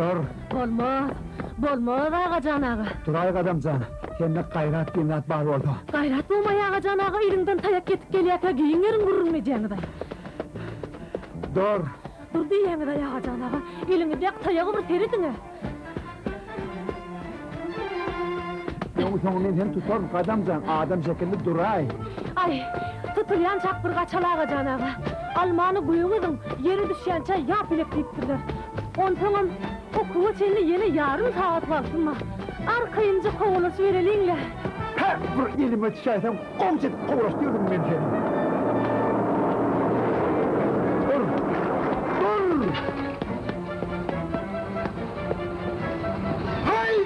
Dur! Bolmaz, bolmaz, Agajan aga. Duraý Gadam jan, sende gaýrat diýen zat bar bolsa. Gaýrat bolmaý Agajan aga, yzyňdan taýak ýetip gelýärkä giň ýeriň gürrüňini edýäňiz-aý. Dur! Dur diýýäňiz-aý Agajan aga, eliňizdäki taýaga bir serediň-ä. Öňi-soňy men seni tutaryn, Gadam jan, adam şekilli duraý. Aý, tutulýan çak bir gaçaly Agajan aga. Almany göge zyň, ýere düşýänçä ýap elek diýipdirler. Onsoňam, okuwa çenli ýene ýarym sagat wagtym bar. Arkaýynja kowalaşybereliň-le. Hä, bir elime düşäýseň, gowja edip kowalaşdyryn men seni. Dur! Dur! Haý!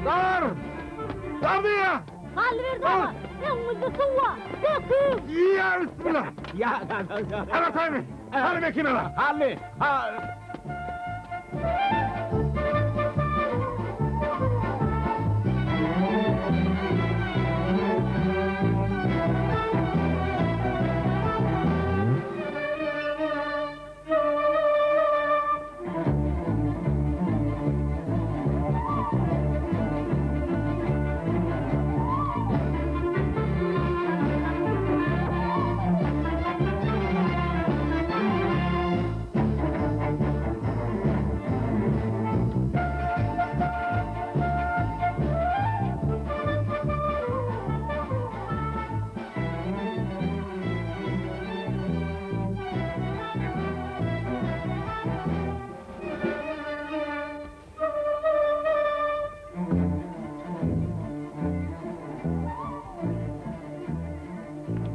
Dur! Dur diýýän! Hallyberdi aga, öňüňizde suw bar. Döküň! Ýa, bismillah! Ýa, ýa, ýa. Ala taýmy! Hany mekin ala! Hally, ha.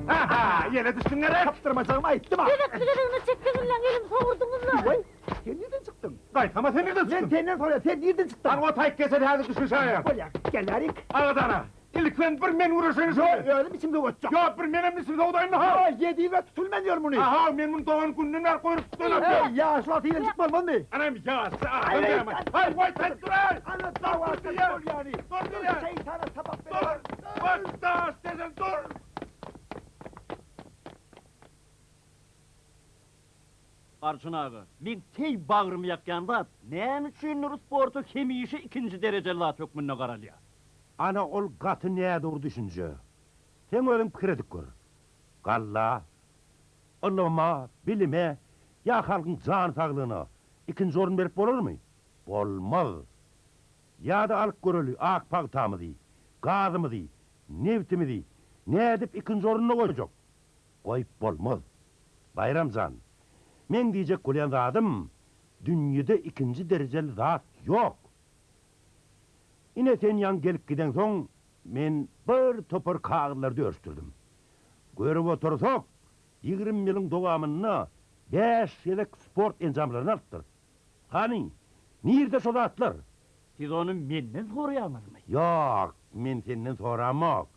Ha-ha, ýene düşdüň gerek? Tapdyrmajagymy aýtdym-a. Gezekli-gezegine çekseňizläň elimi sogurdyňyz-la. Weý, sen nirden çykdyň? Gaýtama sen nirden çykdyň? Men senden soraýan, sen nirden çykdyň? Hany o taýyk geçen häzir düşüşäýer. Bolýar, gelýärik. Agadana, ilki bilen bir men göreşeýin şo. Ýok, özüm içim sowatjak. Ýok, bir menem içim sowadaýyn ha. Ýok, ýedibe tutulman ýör muny. Aha, men muny dogan günden bäri goýrup tutanok. Eý, ýaşly wagty ýigrenjik bolmazmy? Anam ýaşly adam dämi? Haý, waý, sen dur-aý! Ana, dawa bolýany. Dur diýýän. Şeýtana sapak ber. Dur! Bak, daş desen dur! Arçyn aga, meň teý bagrymy ýakýan zat, näme üçindir sporta hemişe ikinji derejeli zat hökmünde garalýar? Ana ol gaty nädogry düşünje. Seň özüň pikir edip gör. Galla, ylyma, bilime ýa halkyň jan saglygyna ikinji orun berip bolarmy? Bolmaz. Ýa-da alyp göreli ak pagtamyzy, gazymyzy, nebtimizi nädip ikinji orunda goýjak? Goýup bolmaz. Baýram jan, meň diýjek bolýan zadym, dünýede ikinji derejeli zat ýok. Ine sen ýaňy gelip gideňsoň, men bir topar kagyzlary dörüşdirdim. Görüp otursak, 20 ýylyň dowamynda bäş gezek sport enjamlaryny alypdyrys. Hany, nirde şo zatlar? Siz ony menden soraýaňyzmy? Ýok, men senden soramok.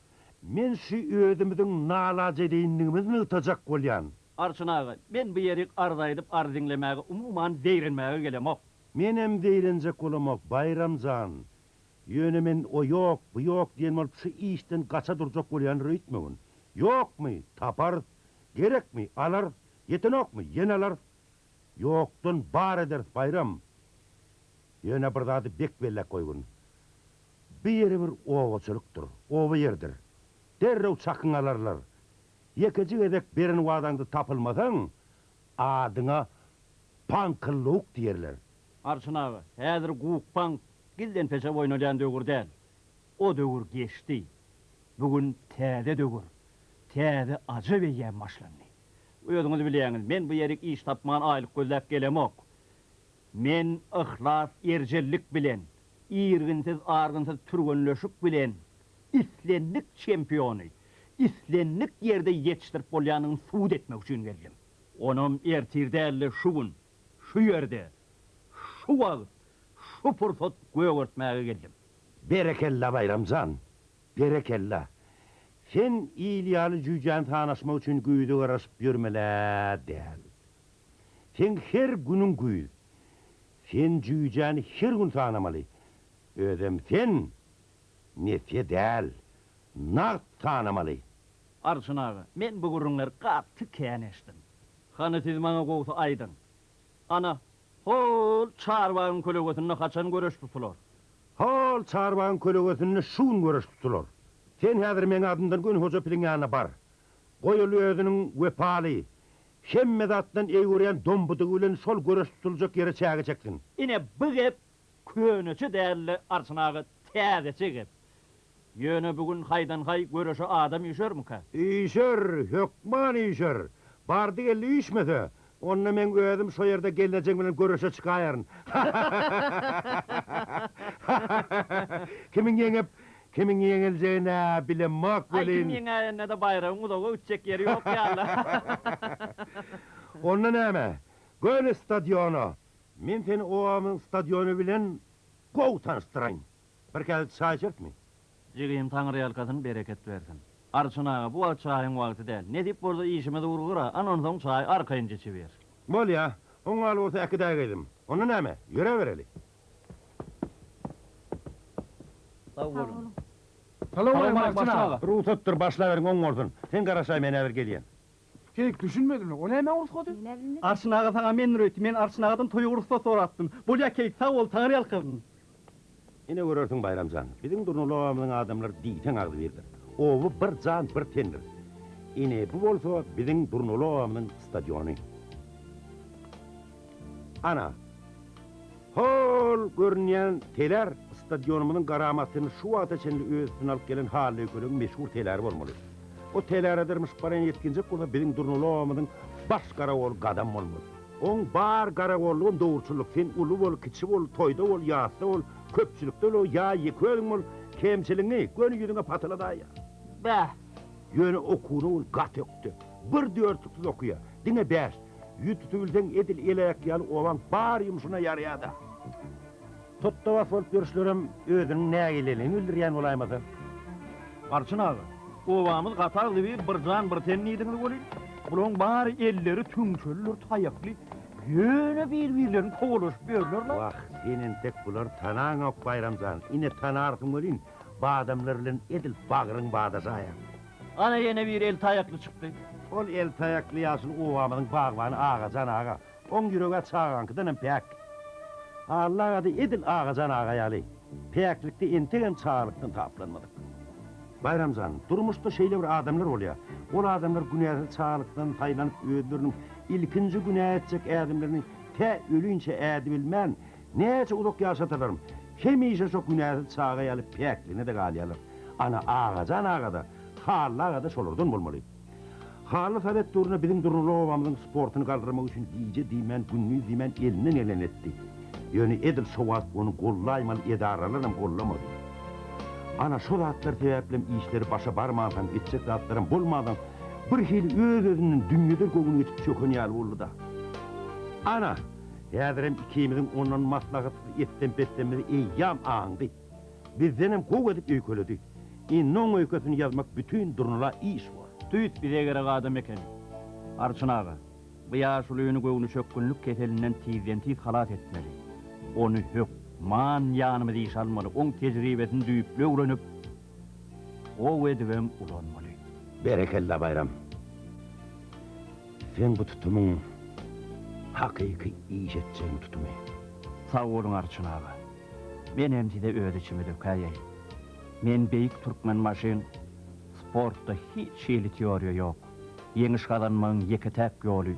Men şu özümiziň nalajedeýinligimizi nygtajak bolýan. Arçyn aga, men bu ýerik arz aýdyp, arz diňlemäge, umuman, zeýrenmäge gelemok. Menem zeýrenjek bolamok, Baýram jan. Ýöne men o ýok, bu ýok diýen bolup şu işden gaça durjak bolýandyr öýtmegin. Ýokmy, taparys, gerekmi, alarys, ýetenokmy, ýene alarys. Ýokdan bar ederis, Baýram. Ýöne bir zady bek belläp goýgun. Bu ýeri bir obaçylykdyr, oba ýeridir. Derrew çakyňy alarlar. Ýekeje gezek beren wadaňda tapylmasaň, adyňa paňkyllawuk diýerler. Arçyn aga, häzir guk-paňk, gizlenpeçek oýnalýan döwür däl. O döwür geçdi. Bu gün täze döwür, täze ajap eýýam başlandy. Özüňiz bilýäňiz, men bu ýerik iş tapman aýlyk gözläp gelemok. Men yhlas, erjellik bilen, irginsiz-argynsyz türgenleşik bilen islendik çempiony islendik ýerde ýetişdirip bolýanyny subut etmek üçin geldim. Onam ertir däl-de şu gün, şu ýerde, şu wagt, şu pursat gögertmäge geldim. Berekella Baýram jan, berekella. Sen il ýaly jüýjäni sanaşmak üçin güýze garaşyp ýörmel-ä däl. Seň her günüň güýz. Sen jüýjäni her gün sanamaly. Özem sen nesýe däl, nagt sanamaly. Arçyn aga, men bu gürrüňleri gaty kän eşitdim. Hany siz maňa gowusy aýdyň. Ana, hol çarbagyň kölegesinde haçan göreş tutular? Hol çarbagyň kölegesinde şu gün göreş tutular. Sen häzir meň adymdan göni Hoja piliň ýanyna bar. Goý ol özüniň wepaly, hemme zatdan eý görýän dombudygy bilen şol göreş tutuljak ýere çäge çeksin. Ine, bu gep köneçe däl-de, Arçyn aga, täzeçe gep. Ýöne bu gün haýdan-haý göreşe adam üýşermikä? Üýşer, hökman üýşer. Bardy-geldi üýşmese, onda meň özüm şo ýerde gelnejeň bilen göreşe çykaýaryn. Kimiň ýeňip, kimiň ýeňiljegin-ä bilemok Aý, kim welin. ýeňäýende-de baýragyň uzaga gitjek ýeri ýok ýaly. Onda näme, göni stadiona. Men seni obamyzyň stadiony bilen gowy tanyşdyraýyn. Bir käse çaý içerismi? Jigim taňryýalkasyn bereket bersin. Arçyn aga, bu wagt çaýyň wagty däl. Nesip bolsa işimiz urgyr-a, ana onsoň çaý arkaýyn içiber. Bolýa, oňňaly bolsa äkidäýgeýdim. Onda näme, ýöräbereli. Sag boluň. Salowmaleýkim Arçyn aga. Rugsatdyr, başlaberiň, oň bolsun. Sen garaşaý, men häzir gelýän. Keýik düşünmedim, o nämäň rugsady? Arçyn aga saňa men öýtdi, men Arçyn agadan toýa rugsat sorapdym. Bolýa Keýik, sag bol, taňryýalkasyn. Ine görersiň Baýram jan, biziň Durnaly obamyzyň adamlary diýseň agzybirdir. Oba bir jan, bir tendir. Ine bu bolsa biziň Durnaly obamyzyň stadiony. Ana, hol görünýän telär stadionymyzyň garamatyny şu wagta çenli öz üstüne alyp gelen Hally Öýkelegiň meşhur teläri bolmaly. O teläre dyrmyşyp barýan ýetginjek bolsa biziň Durnaly obamyzyň baş garagoly Gadam bolmaly. Oň bar garagollugam dogruçyllyk. Sen uly bol, kiçi bol, toýda bol, ýasda bol, köpçülikde bol ýa ýeke özüň bol, kemçiligiňi göni ýüzüňe patyladaýýar. Bäh! Ýöne okuwyna ol gaty ökde. Bir dörtlüksiz okaýar. Diňe bäş. Ýüz tutubilseň edil el-aýak ýaly obaň bar ýumşuna ýaraýar-da. Tutda-bas bolup ýörüşlerem özüniň nägileligini bildirýän bolaýmasa. Arçyn aga, obamyz gaty agzybir, bir jan, bir ten diýdiňiz welin, bulaň bary elleri tüňçelidir, taýakly, ýöne bir-birlerini kowalaşyp ýörler-le. Wah, sen entek bulary tanaňok, Baýram jan, ine tanarsyň welin, bu adamlar bilen edil bagryň badaşaýar. Ana ýene biri el taýakly çykdy. Ol el taýakly ýaşuly obamyzyň bagbany Agajan aga. Oň ýüregi-ä çagaňkydanam päk. Alla aga-da edil Agajan aga ýaly, päklikde entegem çagalykdan taplanmadyk. Baýram jan, durmuşda şeýle bir adamlar bolýar. Ol adamlar günäsiz çagalykdan saýlanyp özleriniň ilkinji günä etjek ädimlerini tä ölinçä ädibilmän, näçe uzak ýaşasalaram, hemişe şo günäsiz çaga ýaly päkligine-de galýarlar. Ana, Agajan aga-da, Hally aga-da şolardan bolmaly. Hally sowet döwründe biziň Durnaly obamyzyň sportuny galdyrmak üçin gije diýmän, gündiz diýmän elinden gelenini etdi. Ýöne edil şo wagt ony gollaýmaly edaralaram gollamady. Ana, şo zatlar sebäplem işleri başa barmansoň, etjek zatlaram bolmansoň, birhili öz-özünden dünýeden göwni geçip çöken ýaly boldy-da. Ana, häzirem ikimiziň ondan maslahatsyz etsem-petsemimizi eýýäm aňdy. Bizdenem gowy edip öýkeledi. Indi oň öýkesini ýazmak bütin Durnula iş bor. Tüýs bize gerek adam ekeni. Arçyn aga, bu ýaşulyny göwnüçökgünlik keselinden tizden-tiz halas etmeli. Ony hökman ýanymyza işe almaly, oň tejribesini düýpli öwrenip, gowy edibem ulanmaly. Berekella, Baýram. Seň bu tutumyň hakyky iş etjegiň tutumy. Sag boluň, Arçyn aga. Menem size öz içimi dökäýeýin. Men beýik Türkmenbaşyň Sportda hiç hili teoriýa ýok. Ýeňiş gazanmagyň ýeke-täk ýoly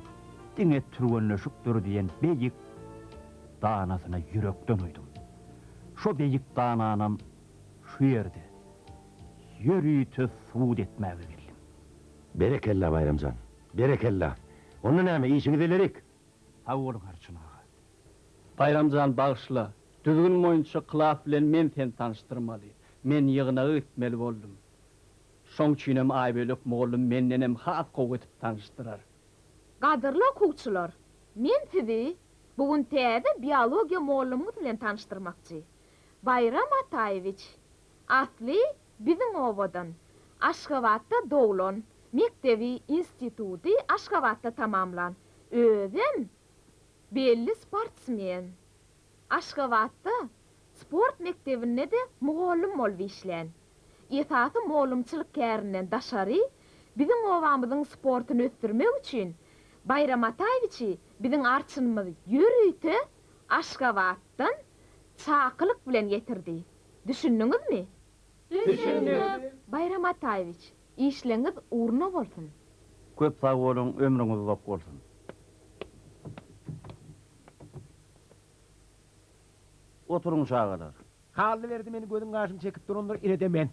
diňe türgenleşikdir diýen beýik danasyna ýürekden uýdum. Şo beýik dananam şu ýerde ýörite subut etmäge geldim. Berekella, Baýram jan, berekella! Onda näme, işiňiz ilerik? Sag boluň, Arçyn aga. Baýram jan bagyşla, düzgün boýunça klas bilen men seni tanyşdyrmaly. Men ýygnaga gitmeli boldum. Şoň üçinem Aýbölek mugallym mendenem has gowy edip tanyşdyrar. Gadyrly okuwçylar, men sizi bu gün täze biologiýa mollumyňyz bilen tanyşdyrmakçy. Baýram Ataýewiç, asly biziň obadan. Aşgabatda doglan, mekdebi, instituty Aşgabatda tamamlan. Özem belli sportsmen. Aşgabatda sport mekdebinde-de mugallym bolup işlän. Esasy mugallymçylyk kärinden daşary, biziň obamyzyň sportuny ösdürmek üçin Baýram Ataýewiçi biziň arçynymyz ýörite Aşgabatdan çakylyk bilen getirdi. Düşündiňizmi? Düşündik. Baýram Ataýewiç, işleňiz ugruna bolsun. Köp sag boluň, ömrüňiz uzak bolsun. Oturyň çagalar. Hallyberdi meni gözüň gaşyny çekip durandyr inede men.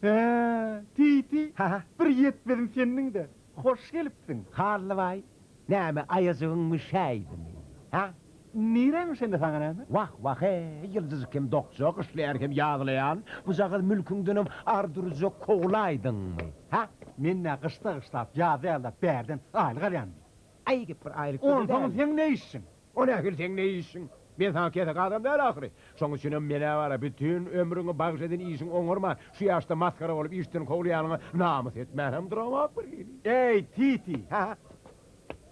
Hä, Titi, bir ýetmezim sendiň-dä. Hoş gelipsiň. Hallybaý, näme aýajygyň müşäýdimi? Hä? Nirämiş indi saňa näme? Wah, wah-eý, ýyldyjyk hem dokja, gyşlaýan hem ýazlaýan, bujagaz mülküňdenem ardurjak kowlaýdyňmy? Hä? Men-ä gyşda gyşlap, ýazda ýazlap bärden aýlyk alýanmy? Aý, gep bir aýlykda-da däl. Onsoň seň ne işiň? O nähili seň ne işiň? Men saňa keseki adam däl ahyry. Şoň üçinem men-ä bar-a, bütin ömrüňi bagyş eden işiňi oňarman, şu ýaşda masgara bolup işden kowulýanyňa namys etmänem duramok bir hili. Eý, Titi! Hä?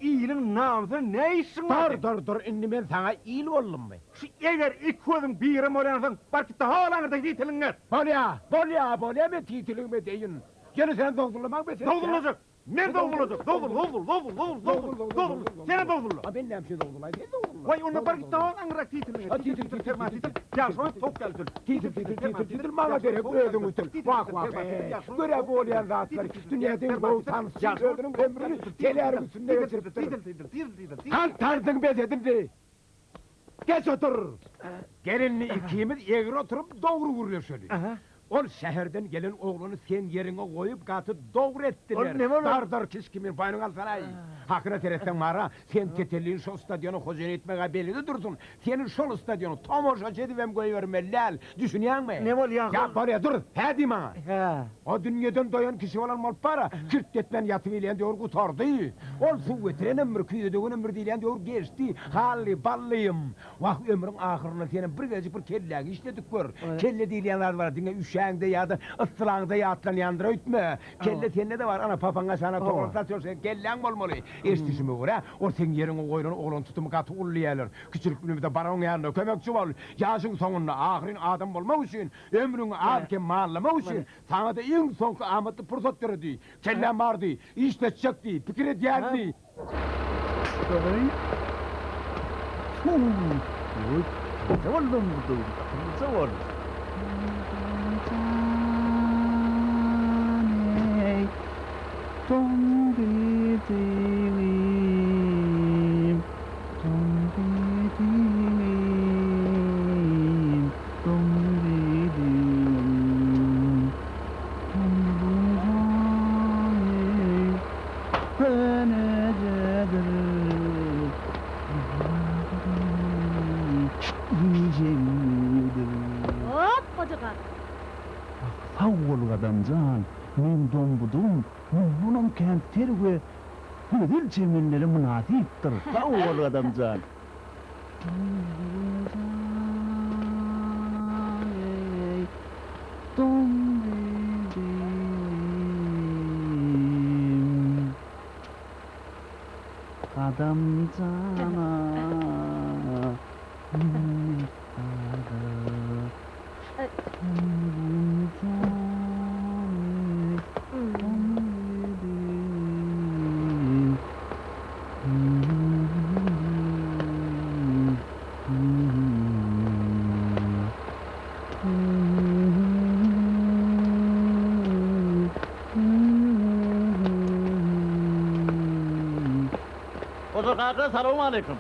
Iliň namysyna ne işiň bar Dur, seň? dur, dur, indi men saňa il boldummy? Şu eger iki gözüň birem bolýansoň, bar git-de hol aňyrda titiliňi et! Bolýa, bolýa, bolýa, men titiligimi edeýin. Ýöne sen zowzulamaň bes et-dä. Zowzullajak! Men zowzullajak! Zowzul, zowzul, zowzul, zowzul, zowzul, zowzul! Senem zowzulla! A men näme üçin zowzulaýyn? Sen zowzulla. Waý, onda bar git-de hol aňyrrak titiliňi et. A titil, titil, Ferman titil. titil, ýagşy bolup towuk ýaly tül. Titil, titil, titil, titil, maňa derek özüň ütil. Wah, wah, eý, gör-ä bolýan zatlary. Dünýäde iň gowy tansçy özüniň ömrüni teläriň üstünde geçiripdir. Kantardyň bes edildi. Geç otur! Gel indi ikimiz egri oturyp dogry gürleşeli. Ol şäherden gelen oglany seň ýeriňe goýup gaty dogry etdiler. Dardar kiş kimin boýnuňa alsanaý. Hakyna seretseň mara, sen tetellini şol stadiona hojaýyn etmeg-ä belli-de dursun. Seni şol stadiona tomaşaçy edibem goýbermeli däl. Düşünýäňmi? Ne bolýa? Ýa bolýa dur, hä diý maňa. Hä. O dünýeden doýan kişi bolan bolup bar-a, kirt etmän ýatyp iýlen döwür gutardy. Ol suw getirenem bir, küýze döwenem bir diýlen döwür geçdi. Hally, ballym! Wah, ömrüň ahyrynda senem bir gezejik bir kelläňi işledip gör. Kelle diýilýän zat bar-a, diňe üşäňde ýa-da yssylaňda ýatlanýandyr öýtme. Kelle sende-de bar, ana, papaňa şana togalap satýan seň kelläň bolmaly. Eşidişime görä, ol seň ýeriňe goýlan oglan tutumy gaty uly diýýärler. Kiçilik bilimde bar oň ýanyna kömekçi bol. Ýaşyň soňunda ahyryn adam bolmak üçin, ömrüňi az-kem mallamak üçin saňa-da iň soňky amatly pursat döredi. Kelläm bardy, işletjekdi, pikir edýärdi. Hop, goja gar. Sag bol Gadam jan, meň dombudym mundanam kän ter we gözel çemenlere mynasypdyr. Sag bol Gadam jan. Goja kaka, salowmaleýkim.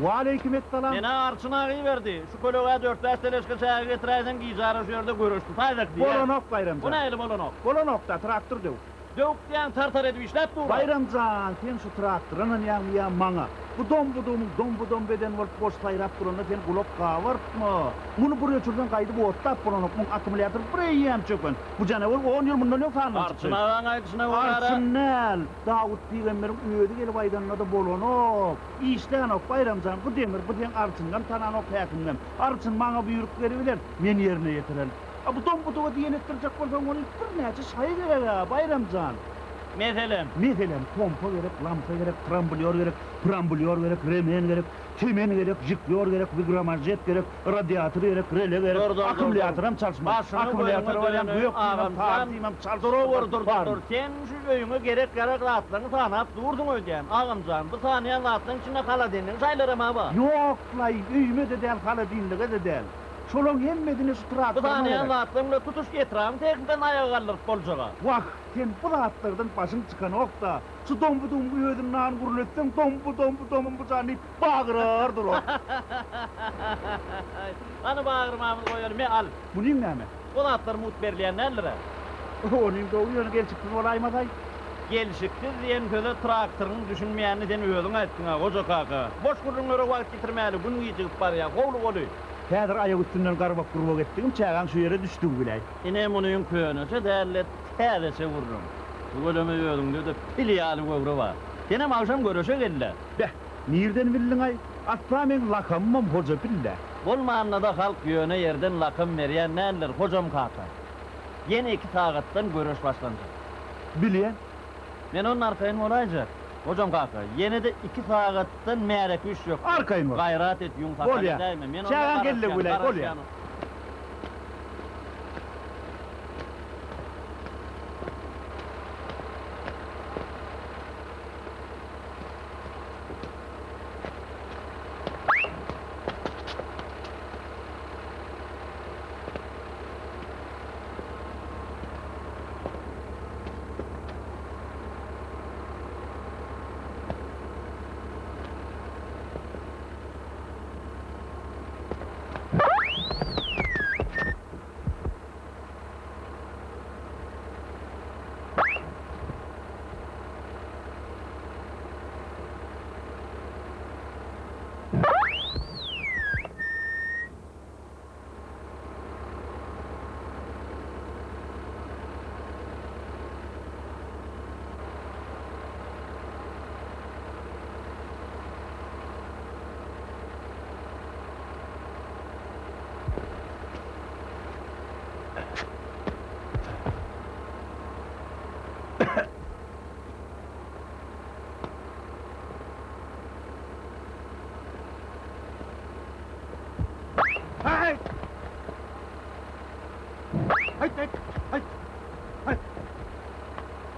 Waleýkim essalam. Menä Arçyn aga iberdi. Şu kölegä dört-bäş teleşka çäge getiräýseň, gijara şu ýerde göreş tutaýsak diýýär. Bolanok, Baýram jan. O nähili bolanok? Bolanok-da, traktor döwük. Döwük diýýäň, tar-tar edip işläp dur-a. Baýram jan, sen şu traktora ynanýaňmy ýa maňa? Bu dom-budumyň dom-budum beden bolup boş saýrap duranyna sen gulak gabartma. Muny bir öçürseň gaýdyp otlap bolanok. Muň akkumulýatory bir eýýäm çöken. Bu janawar on ýyl mundan öň sandan çykdy. Arçyn agaň aýdyşyna görä-de. Arçyn däl, Dawut pygamberiň özi gelip aýdanda-da bolanok. Işlänok, Baýram jan, bu demir, bu seň arçyňam tananok, häkimňem. Arçyn maňa buýruk beribiler, men ýerine ýetirerin. A bu dombuduga diýen etdirjek bolsaň welin birnäçe şaý gereg-ä, Baýram jan. Meselem? Meselem, pompa gerek, lampa gerek, tramblýor gerek, pramblýor gerek, remen gerek, temen gerek, žiklýor gerek, wigromanžet gerek, radiator gerek, rele gerek, Dur, dur, dur, dur. akkumulýatoram çalyşmaly. Başyňy Akkumulýatora gözüňe barýan döneýin, gök diýmem, agam sary jan. diýmem, çalşyp Durawur, durmak dur, dur, barmy? dur. Sen şu öýüňe gerek-ýarak zatlaryňy sanap dursuň öýdýän. Agam jan, bu sanaýan zatlaryň içinde holodilnigiň şaýlaram-a bar. Ýok-laý, öýüme-de däl, holodilnige-de däl. Şolaň hemmesine şu Bu traktoryma sanaýan gerek. zatlaryň bilen tutuş etrabyň tehnikasyny aýaga galdyryp boljaga. Wah, sen bu zatlardan başyň çykanok-da. Şu dombu-dumby özüni nan gürletseň, dombu-dombu-dombu jan diýip bagyrar durar. Hany bagyrmamyzy goýaly, me, al. Munyň näme? O zatlar mugt berilýän däldir-ä. Onyň gowy ýöne gelşiksiz bolaýmasaý. Gelşiksiz diýen söze traktoryň düşünmeýänini sen özüň aýtdyň-a, goja kaka. Boş gürrüňlere wagt ýitirmäli, gün gijigip barýar. Howlugaly. Häzir aýak üstünden garbak-gurbak etdigim çagaň şu ýere düşdügi biläý. Ine munyň köneçe däl-de, täzeçe gürrüň. Tüweleme özüňde-de pil ýaly göwre bar. Senem agşam göreşe gel-le. Beh, nirden bildiň-aý? Asla meň lakamymam Hoja pil-dä. Bolmanda-da halk ýöne ýerden lakam berýän däldir, Hojam kaka. Ýene iki sagatdan göreş başlanjak. Bilýän. Men onda arkaýyn bolaýjak. Hojam kaka, ýene-de iki sagatdan märeke üşjekdir. Arkaýyn bol. Gaýrat et, ýüň sakal Bolýa. edäýme. Men onda Çagaň geldi garaşýan, güläý, bolýa. garaşýan. Haý! Haý, haý, haý. Haý.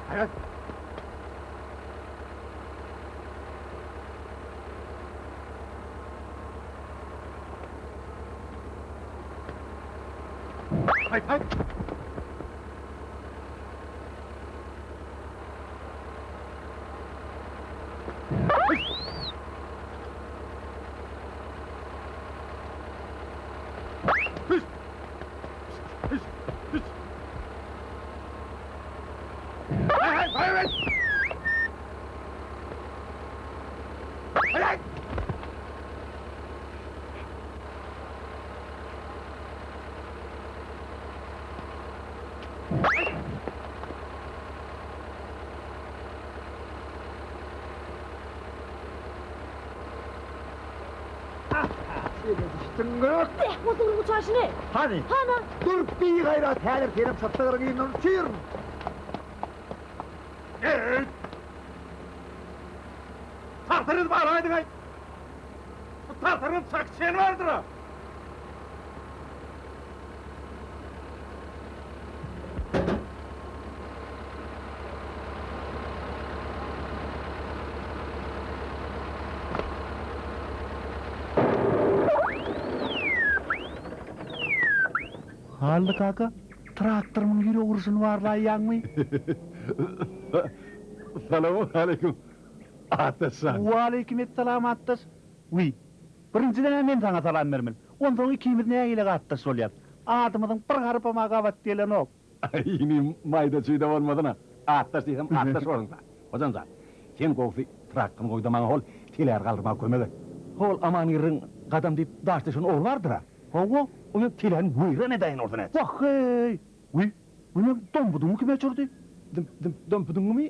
Haý, haý. Haý, haý. Beh, bu sygryň uçaşyny! Hany? Hana! Dur, bigaýrat, häzir senem şo sygryň yzyndan uçaryn! Eý! Tagtaryňyzy baglaýdyň-aý! Bu tagtaryň çaky-çeni bardyr-a! Hally kaka, traktorymyň ýürek urşuny barlaýýaňmy? Salowmaleýkim, Atdaş jan. Waleýkim essalam, Atdaş. Wiý, birinjiden-ä men saňa salam bermeli. Onsoň ikimiz nähili atdaş bolýas? Adymyzyň bir harpam-a gabat gelenok. Aý, inim, maýda-çüýde bolmasyna. Atdaş diýsem, atdaş bolaryn-da. Hojam jan, sen gowusy traktoryny goý-da maňa hol telär galdyrmaga kömek et. Hol Amangirriň Gadam diýip daş deşen ogly bardyr-a. Hawa. O meň teläni weýran edäýen bolsa nätjek? Wah-heý! Wiý, bu meň dombudymy kim öçürdi? Dim-dim-dombudyňymy?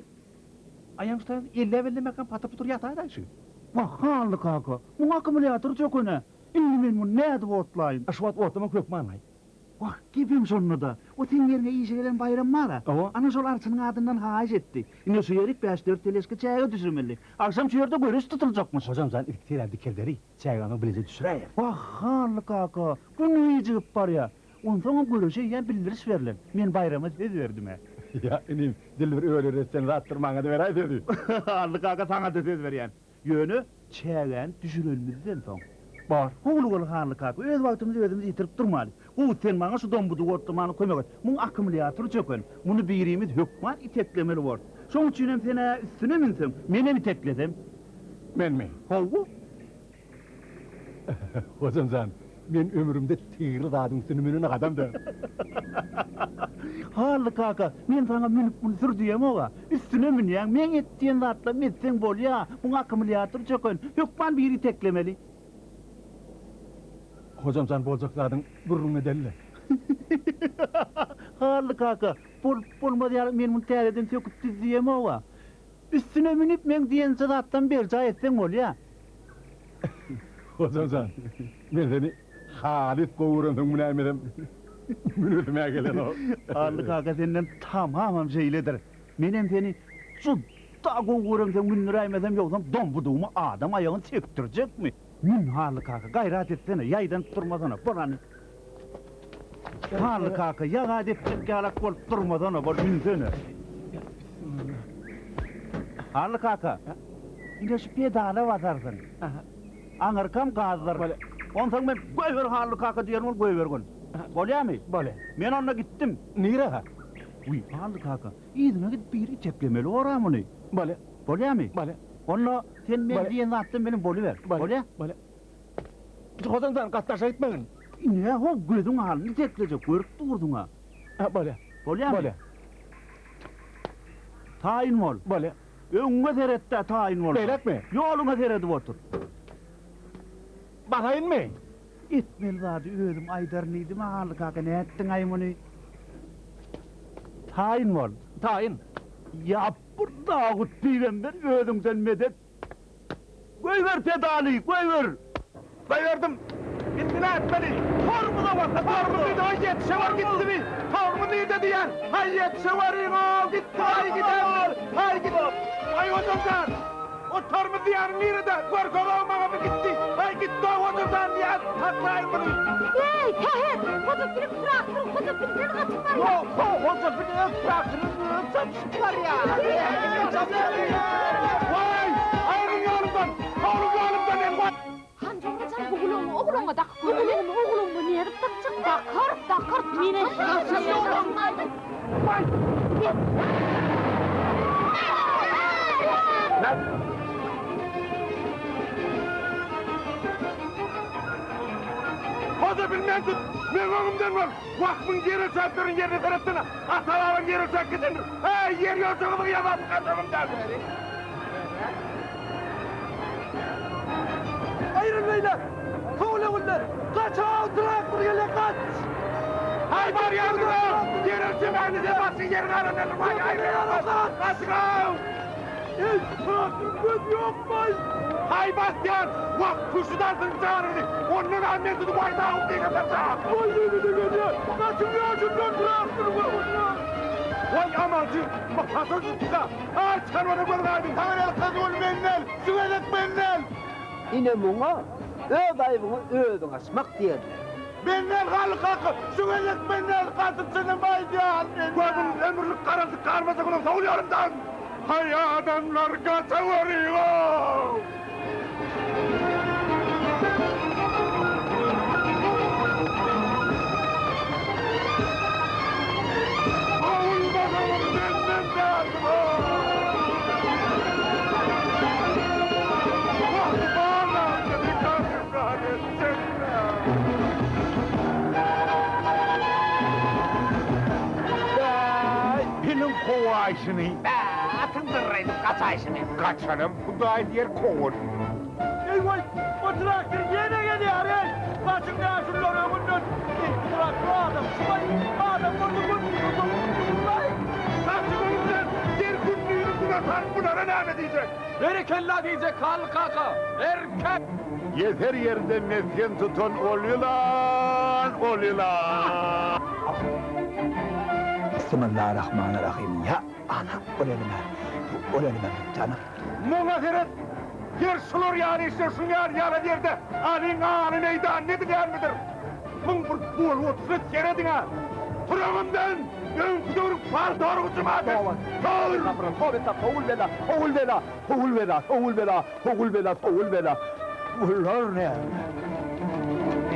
Aýagyň şu taýynda elläp-ellemekam patyr-putur ýataýdaý şu. Wah, Hally kaka, muň akkumulýatory çöken-ä. Indi men muny nädip otlaýyn? A şu wagt otlamaň hökman-aý. Wah, gepem şonda-da. O seň ýeriňe işe gelen Baýram bar-a. Ana şol arçynyň adyndan haýyş etdi. Ine şu ýerik bäş-dört teležka çäge düşürmeli. Agşam şu ýerde göreş tutuljakmyş. Hojam jan, ilki seräni dikeldeli, çägäni bileje düşüräýeris. Wah, Hally kaka, gün gijigip barýa. Onsoňam göreşe eýýäm bildiriş berlen. Men Baýrama söz berdim-ä. Ýa, inim, Dilber öler etseň zatdyr, maňa-da beräý sözi. Hally kaka, saňa-da söz berýän. Ýöne çägäni düşürenimizden soň. Bar. Howlugaly Hally kaka, öz wagtymyzy özümiz ýitirip durmaly. Gowy, sen maňa şu dombudy otlamana kömek et. Muň akkumulýatory çöken. Muny birimiz hökman iteklemeli borus. Şoň üçinem sen-ä üstüne münseň, menem iteklesem. Menmi? Hawa. Hojam jan, men ömrümde tigirli zadyň üstüne münen adam däl. Hally kaka, men saňa münüp muny sür diýemog-a. Üstüne münýäň, meň et diýen zatlarymy etseň bolýa. Muň akkumulýatory çöken, hökman biri iteklemeli. Hojam jan boljak zadyň gürrüňini edeli-le. Hally kaka, bolup bolmaz ýaly men muny täzeden söküp düz diýemog-a. Üstüne münüp meň diýenje zatlarymy berjaý etseň bolýa. Hojam jan, men seni halys gowy görensoň münäýmesem münesim-ä gelenok. Hally kaka senden tamamam şeýledir. Menem seni juda gowy göremsoň mündüräýmesem ýogsam dombudygyma adam aýagyny sekdirjekmi? Mün Hally kaka, gaýrat etsene, ýaýdanyp durmasana, bol hany. Hally kaka, ýaga depjek ýalak bolup durmasana, bol münsene. Hally kaka, ine şu pedala basarsyň. Aňyrkam gazdyr. Onsoň men goýber Hally kaka diýerin, ol goýbergin. Bolýamy? Bolýa. Men onda gitdim. Nirä? Wiý, Hally kaka, yzyna gidip biri iteklemeli bor-a muny. Bolýa. Bolýamy? Bolýa. Onda sen men diýen zatdan bilen boluber. Bolýa? Bolýa. Hojam jan, gatnaşa gitmegin. Ine, ho, gözüň alnyny iteklejek, görüp dursuň-a. Hä, bolýa. Bolýamy? Bolýa. Taýyn bol. Bolýa. Öňüňe seret-dä, taýyn bol. Beýläkmi? Ýoluňa seredip otur. Basaýynmy? Etmeli zady özüm aýdaryn diýdim-ä, Hally kaka, nätdiň-aý muny? Taýyn bol. Taýyn. Ýa bir Dawut pygamber özüňden medet. Goýber pedaly, goýber! Goýberdim. Indi nätmeli? Tormoza bas, tormoz diýdi, aý ýetişe bar gitdimi? Tormoz nirde diýýän? Haý ýetişe baryň-ow, gitdi, haý gidendir, haý git. Aý hojam jan, o tormoz diýýäniň nirede? Görkez-ow maňa bir gitdi. Haý gitdi-ow hojam jan diýýän, saklaýyň muny. Eý, Sähet, Hoja biliň traktory Hoja bilden gaçyp barýar. Ýok, ho, Hoja bil öz traktoryny özi çapyşyp barýar. Waý, aýryň ýolumdan, kowluň ýolumdan meni waý. Hanjora jan bu gulagyňy ogluňa dakyp göreli. Bu gulagymy ogluňa nädip dakjak? Dakar, dakar, Mene Waý! Hoja bilmän tut, meň öňümden bol. Wah, muň ýer ölçäp duran ýerine seretsene. Ata-babaň ýer ölçäp gidendir. Äý, ýer ýolçagyzyň ýazapmy gaçagymdan. Aýryl beýle! Kowla günler! Gaç-ow, traktor gelýär, gaç! Haý, barýandyr-ow! Ýer ölçemäni-de başga ýer galandyr. Waý, aýryl! Gaçyň-ow! Eý, traktoryň gözi ýokmaý! Haý, basýan! Wah, küşüdarsyň janyny! Ondan al men tutup waý, dawut diýen-ä. Waý, ýene-de gelýär! Gaçyň ýaşulylar, traktoryň öňünde! Waý, amançy, bu haçan tutdy-ka? Aý, çarwana göz gaýdyň! Saňa el gyz ol menden, şu gezek menden! Ine muňa öz aýbyňy özüň açmak diýerler. Menden Hally kaka, şu gezek menden gaty çynym aýdýan menden. Gözüň ömürlik garaldyp galmasa munuň sowul ýolumdan! Haý adamlar gaçaweriň-ow! Kowulmasaňyz menden däldir-ow! Bäý, piliň kowaýşyny. Bä, atyň dyrraýdyp gaçaýşyny. Gaçanam Hudaý diýer kowar. Eý waý, o traktor ýene gelýär-eý! Gaçyň ýaşulular öňünden! Eý, bu traktor adam şumaý, adam bolsa gündizi durlaý! Gaçyň öňünden, ýer gündizi günortan bulara näme diýjek? Berekella diýjek Hally kaka, erkek! Ýeser ýerde mesgen tutan ol ýylan. Bolýa-la. Bismillarahmanirrahim. Ýa ana, ol elime. Ol elime jana. Muňa seret! Ýer şular ýaly işler şuň ýaly ýalan ýerde alyň aly meýdan edilýänmidir? Muň bir bolup oturyşyna serediň-ä! Tur öňümden! Öňki döwrüň paltoryňy juma et! Tur! Toba, sowul bela, sowul bela, sowul bela, sowul bela, sowul bela, sowul bela. Bular näme?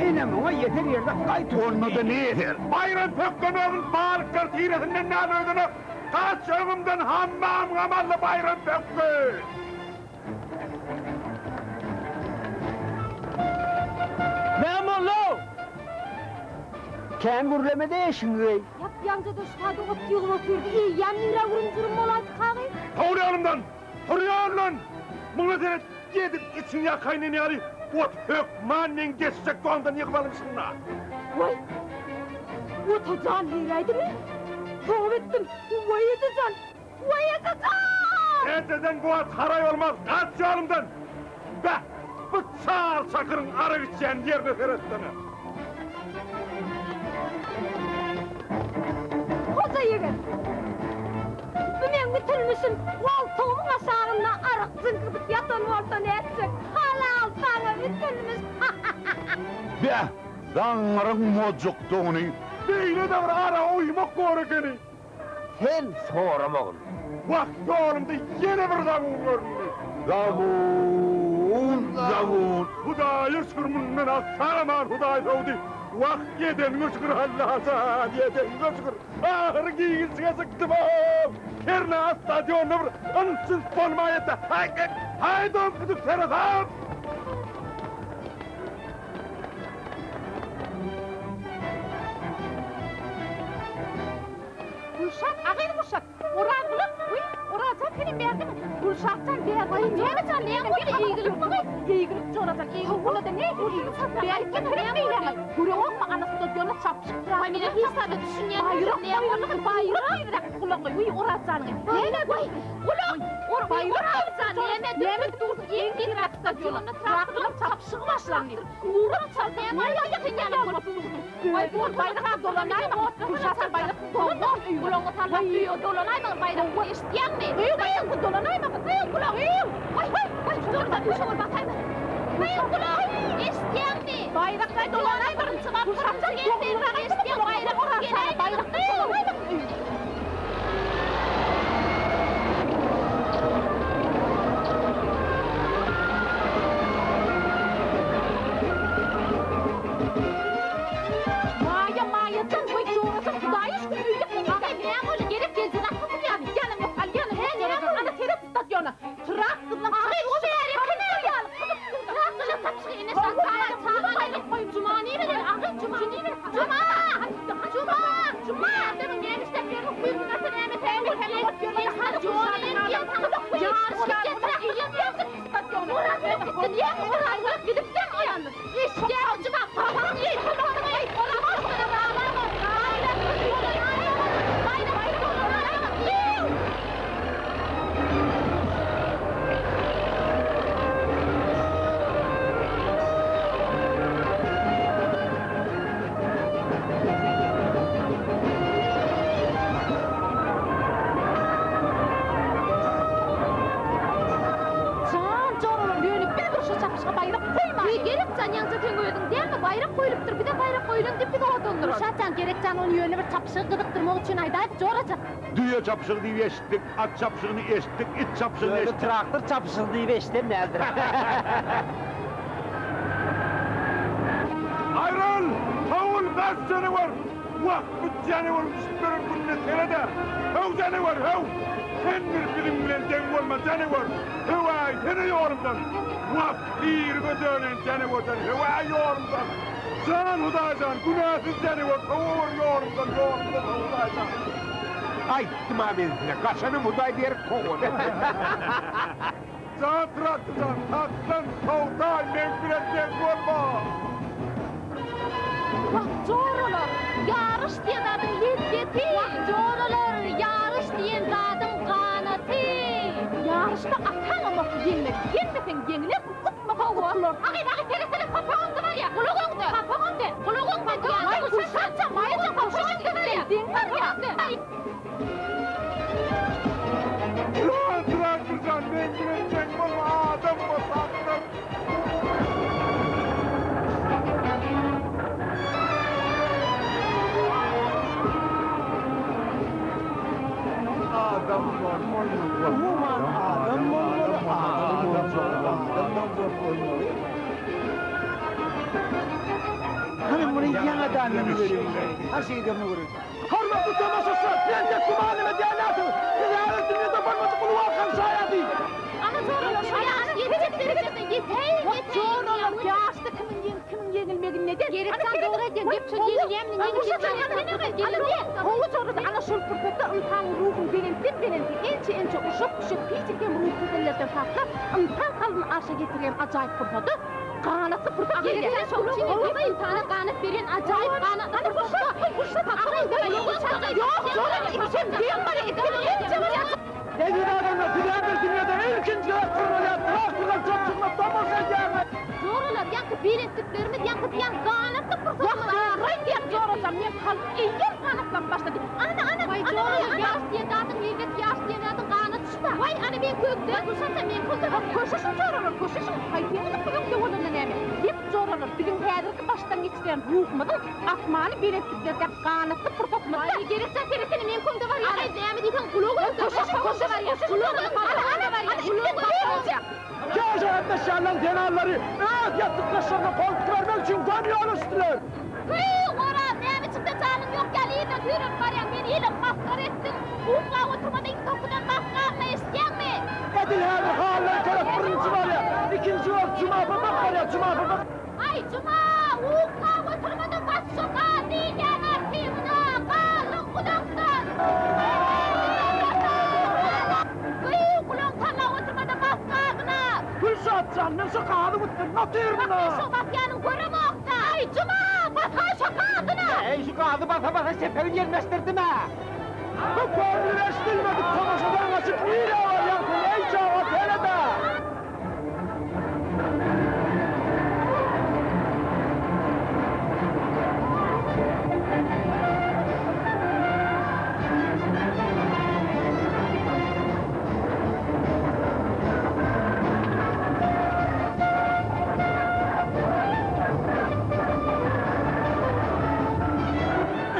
Ine muňa ýeter ýerde gaýt. Onda-da ne ýeter? Baýram pökgen özün balyklar tiresinden näme öýdenek? Gaç öňümden hammamyňam alla Baýram pökgi! Näme boldy-ow? Kän gürleme-de eşigiňi geý. Ýap-ýaňja-da şu taýda ot ýygyp otyrdy, eýýäm nirä gürüm-jürüm bolaýdy kagy? Tur ýanymdan! Tur ýanymdan! Muňa seret, edil içiň ýakaýyn ýaly ot hökman meň geçjek dondan ýygyp alymşyn-da. Waý, ota jan giräýdimi? Toba etdim, waý eje jan! Waý eje jan! Ejeden bu wagt haraý bolmaz, gaç ýanymdan! Beh, bu çal çakyryň arak içýän ýerine seretsene! Hoja ýegen! Bu meň bütünmişim goltugymyň aşagynda arak jyňkydyp ýatan bolsa nätjek? Halal saňa bütünmiş! Beh, zaňňaryň mojukdygyny! Beýle-de bir araga uýmak bor ekeni! Sen soramagyn. Wah, ýolumda ýene bir zabun göründi. Zabun, zabun. Hudaýa şükür mundan az sag-aman Hudaý sowdy. Wah, edeniňe şükür Allajan, edeniňe şükür. Ahyry giňişlige çykdym-ow. Hernä stadionda bir yns-jyns bolmaýatda. Haý, haý, doňkudyk seresap! Gülşat, agyz guşat. Oraz gulak, wiý, Orazjan senem bärdemi? Gülşatjan bärdemi? Näme jan, näme boldy? Eýgilik mi gyz? Eýgilik jorajan, eýgilik bolada ne? Bärik getiren beýläňi. Göreňokmy, ana stadiona çapyşyp duran. Waý, men hiç zada düşünýän. Baýrak, baýrak, baýrak. Gulagyňy, wiý, Orazjanyňy. Näme, wiý, gulak. Baýrak, näme, näme dursun? Eň tizräk stadiona. Traktorlaryň çapyşygy başlandy. Uran çalsa, näme aýak ýaly bolup dursun? Waý, bu baýrak dolanaýma. Gülşatjan baýrak dolan. Gulagyňy sallap öýe dolanaýma baýrak. Eşitýäňmi? Öýe baýrak dolanaýma. Öý gulak. Waý, waý, waý, şurada düşüňe basaýma. Öý gulak. Eşitýäňmi? Baýrak dolanaýma. Gülşatjan eşitýäň baýrak baýrak dolanaýma. Maýa, Maýajan, goý jorajan, Hudaýa şükür öýde kyn Agay, näme boldy? Gerek geljek at tutulýarmy? Ýalan ýok, al ýalan ýok, jorajan. Ana seret stadiona. Traktorlaň Agay, o bäri kime ýaly gyzyp dur. Traktorlaň çapyşygy ene şa çaga çaga Juma nirede? Agay, Juma nirede? Juma! Juma! Juma! Näme işläp ýörüň? Guýrugyň ata näme täme täme bolup ýörüň? Ýaryş gitýän traktorlaň Jan joralar ýöne biz bir şu çapyşyga baýrak goýmaýyn. Wiý Gerek jan ýaňja seň özüň dälmi baýrak goýlupdyr bize baýrak goýlan diýip bizi odandyrar. Gülşat jan Gerek jan ony ýöne bir çapyşygy gyzykdyrmak üçin aýdaýdy jorajan. Düýe çapyşygy diýip eşitdik, at çapyşygyny eşitdik, it çapyşygyny Ýöne eşitdik. traktor çapyşygy diýip eşiden däldir. Aýryl! Sowul, bes janawer! Wah, bu janaweriň düşüp beren gününe sered-ä! Höw, janawer, höw! Sen bir biziň bilen deň bolma, janawer! Höwäýsene ýolumdan! Wah, pirige dönen janawerden höwäý ýolumdan! Jan, Hudaý jan, günäsiz janawer, sowawer ýolumdan, ýolumdan, Hudaý jan! Aýtdym-a men size, gaçanym Hudaý berip kowady. Jan traktor jan, saklan, sowdaý, meň bilen deň bolma! Wah, joralar, ýaryş diýen zadyň lezzeti! Wah, joralar, ýaryş diýen zadyň ganaty! Ýaryşda ataňam bolsa ýeňmek, ýeňmeseň ýeňilersiň, utmasaň utularsyň. Agyz, agyz, seret, seret, papak öňde barýar, gulak öňde, papak öňde, gulak öňde diýýän. Gülşatjan, Maýajan, köşeşiň deň barýa. Aý. Ulan traktorjan men bilen deň bolma adam bol adam. Adam bolmaly. Umuman adam bolmaly, adam bolmaly, adam bolmaly. Hany muny ýaňadandan göreyim. Ha şeýdemini göreyim. Hormatly tomaşaçylar, entek güman edýärsiňiz. Siz häzir dünýede bolmadyk uly wakanyň şaýady. Ana joralar, ýaş ýetjek derejede ýeteý, ýeteý. Joralar, ýaşda kimiň ýeňip, kimiň ýeňilmegini neden? Gerekjan dogry aýdýaň, gep şol ýeňilýämini, ýeňilýänini. Gowy jorada ana şol pursatda ynsanyň ruhuny belentden belente, ençe-ençe uşak-üşek pisik hem ruhy kesellerden saplap, ynsan kalbyny arşa getirýän ajaýyp pursady ganatly pursat gelýär. Gerekjan şoň üçin hem ynsana ganat berýän ajaýyp ganatly pursatda. Ýok, jora, ikisem deň barýar, ikisem ençe barýar. Eziz adamlar, siz häzir dünýede ilkinji gezek gurnalýan traktorlar çapyşygyna tomaşa edýäňiz. Joralar, ýaňky belentliklerimiz, ýaňky diýýän ganatly pursatymyz. Wah, dogry aýdýaň, jorajan, meň kalbym eýýäm ganatlanyp başlady. Ana, ana, Waý, joralar, ýaş diýen zadyň lezzet, ýaş diýen zadyň ganat şuda. Waý, ana, meň kökde. Gülşatjan, meň kökde. Köşeşiň, joralar, köşeşiň. Haýsyňyzyň öňde bolanda näme? Gep, joralar, biziň häzirki başdan geçirýän ruhumyzyň asmany belentliklerde ganatly pursatymyzda. Waý, gerekjan, seretsene, meň köňde barýar. Aý, näme diýseň, gulak öňde. Köşeşiň, köşeşiň, köşeşiň, ana, ana, ana, ikiden ýeňiljek. Çaşa gatnaşýanlaryň zenanlary öz ýassykdaşlaryna gol tutubermek üçin göni ýola düşdüler. Hüý, Oraz, näme üçin-de janyň ýok ýaly yzdan süýrenip barýaň, meni ile masgara etdiň. Uklap oturmada iň soňkudan bas gazyna eşidýäňmi? Edil häzir Hally tarap birinji barýar, ikinji bolup Juma Papak barýar, Juma Papak. Aý, Juma, uklap oturmada bas şu gaz diýýän artygyna, gazyň gulakdan. Gyýw, gulagyň sallap oturmada bas gazyna. Gülşat jan, men şu gazy gutdum, otyryn-a. Bak, men şu basýanyňy göremok-da. Aý, Juma, basgaý şu gazyna. Äý, şu gazy basa-basa şepegini ýelmeşdirdim-ä. Bu görnüp eşidilmedik tomaşadan gaçyp nirä barýaň sen, eý çaga, seret-ä!